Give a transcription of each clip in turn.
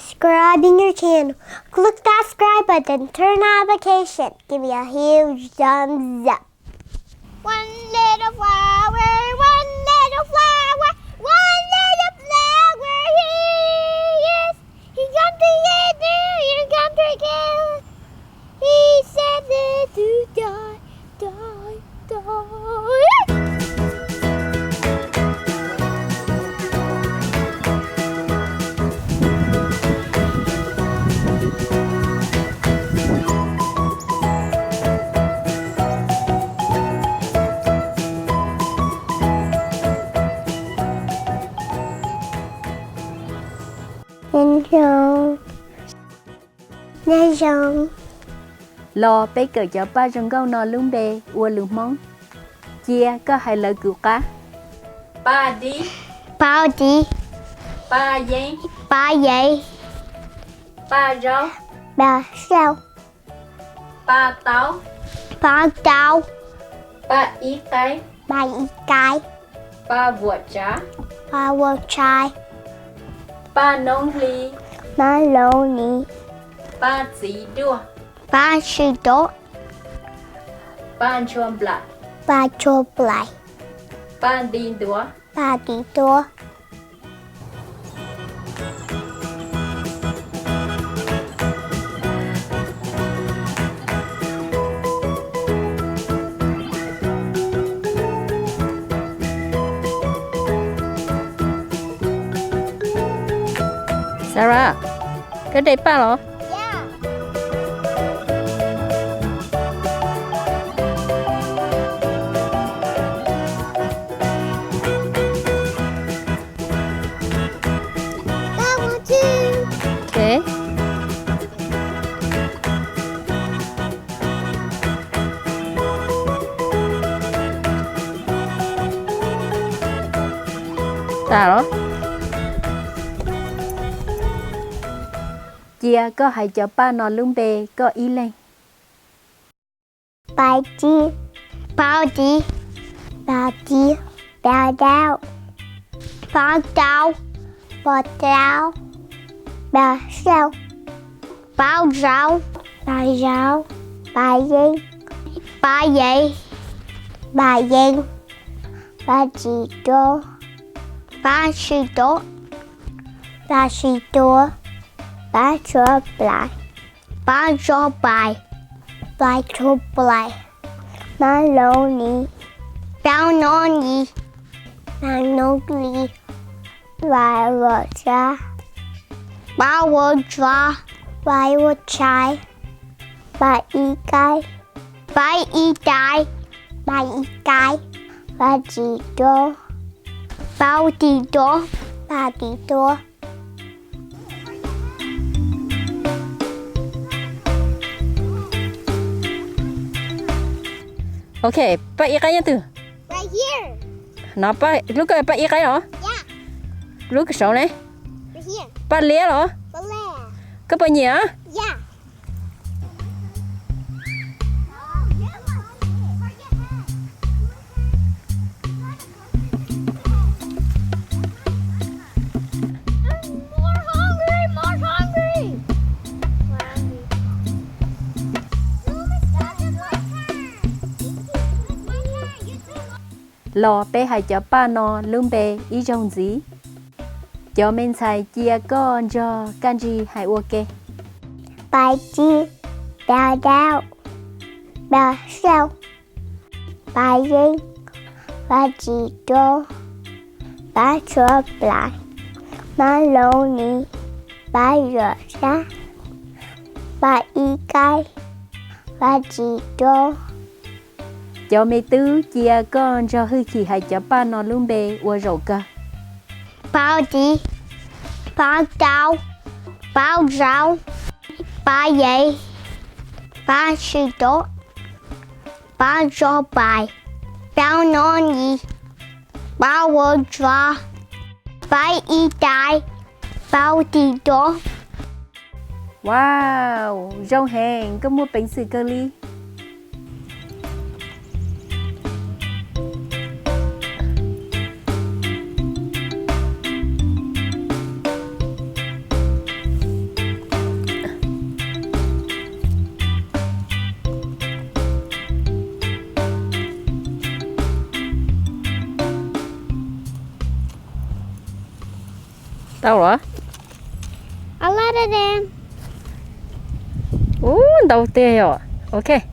Subscribing your channel. Click that subscribe button, turn on notification, give me a huge thumbs up. One little flower, one little flower, one little flower he is. He comes together, he comes together. He said that to die, die, die. Nyob zoo. Los peb kawm cov paj zoo nkauj no lub npe ua lus Hmoob. Cia koj hais lawv kuv qab. Paj dib. Paj dib. Paj yeeb. Paj yeeb. Paj zaub. Paj zaub. Paj taub. Paj taub. Paj ib qaib. Paj ib qaib. Paj vuam tsav. Paj vuam tsav. Paj noob hli. Paj noob hli. Paj txiv duaj. Paj txiv duaj. Paj ntshua nplaim. Paj ntshua nplaim. Paj nti ntuav. Paj nti ntuav. Sarah, koj de paj los? Tas los? Cia koj hais cov paj no lub npe koj ib leeg. Paj dib. Paj dib. Paj dib. Paj daub. Paj daub. Paj daub. Paj zaub. Paj zaub. Paj zaub. Paj yeeb. Paj yeeb. Paj yeeb. Paj txiv duaj. Paj txiv duaj. Paj txiv duaj. Paj ntshua nplaim. Paj ntshua nplaim. Paj ntshua nplaim. Paj noob hli. Paj noob hli. Paj noob hli. Paj vuam tsav. Paj vuam tsav. Paj vuam tsav. Paj ib qaib. Paj ib qaib. Paj ib qaib. Paj txiv duaj. Paj txiv duaj. Paj txiv duaj. Ok, paj ib qaib nyob twg? No, lub koj paj ib qaib los? Lub koj saud ne? Paj liab los? Koj puas nyiam? Los peb hais cov paj no lub npe ib zaug ntxiv. Cov me ntxhais cia koj nrog Kaj Ntsig hais ua ke. Paj dib, paj daub, paj zaub, paj yeeb, paj txiv duaj, paj ntshua nplaim, paj noob hli, paj vuam tsav, paj ib qaib, paj txiv duaj. Cov me tub, cia koj nrog Hwj Chim hais cov paj no lub npe ua zaum kawg. Paj dib, paj daub, paj zaub, paj yeeb, paj txiv duaj, paj ntshua nplaim, paj noob hli, paj vuam tsav, paj ib qaib, paj txiv duaj. Wow, zoo heev, koj muaj peev xwm kawg li. Tau los? A lot of them. Ub, ntau tiag yom. Ok.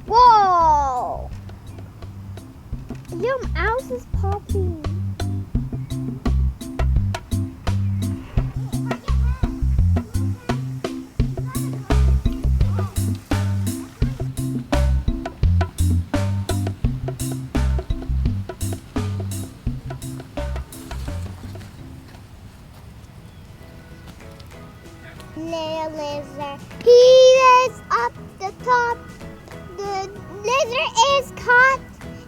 Whoa! Your mouse is popping. Little lizard, he is up the top. The lizard is caught,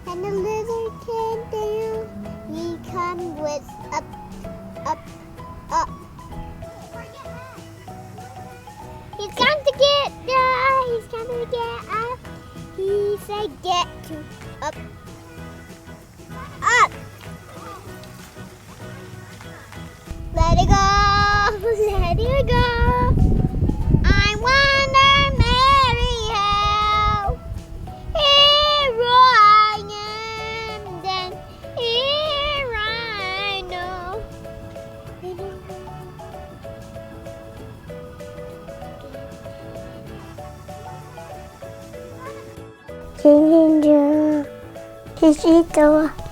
and the lizard came down. He come with up, up, up. He's trying to get, uh, he's trying to get up. He said, "Get to up." Up. Let it go, let it go. I wonder, Mary, how here I am, then here I know. Ces ntsuag, ces sib tau.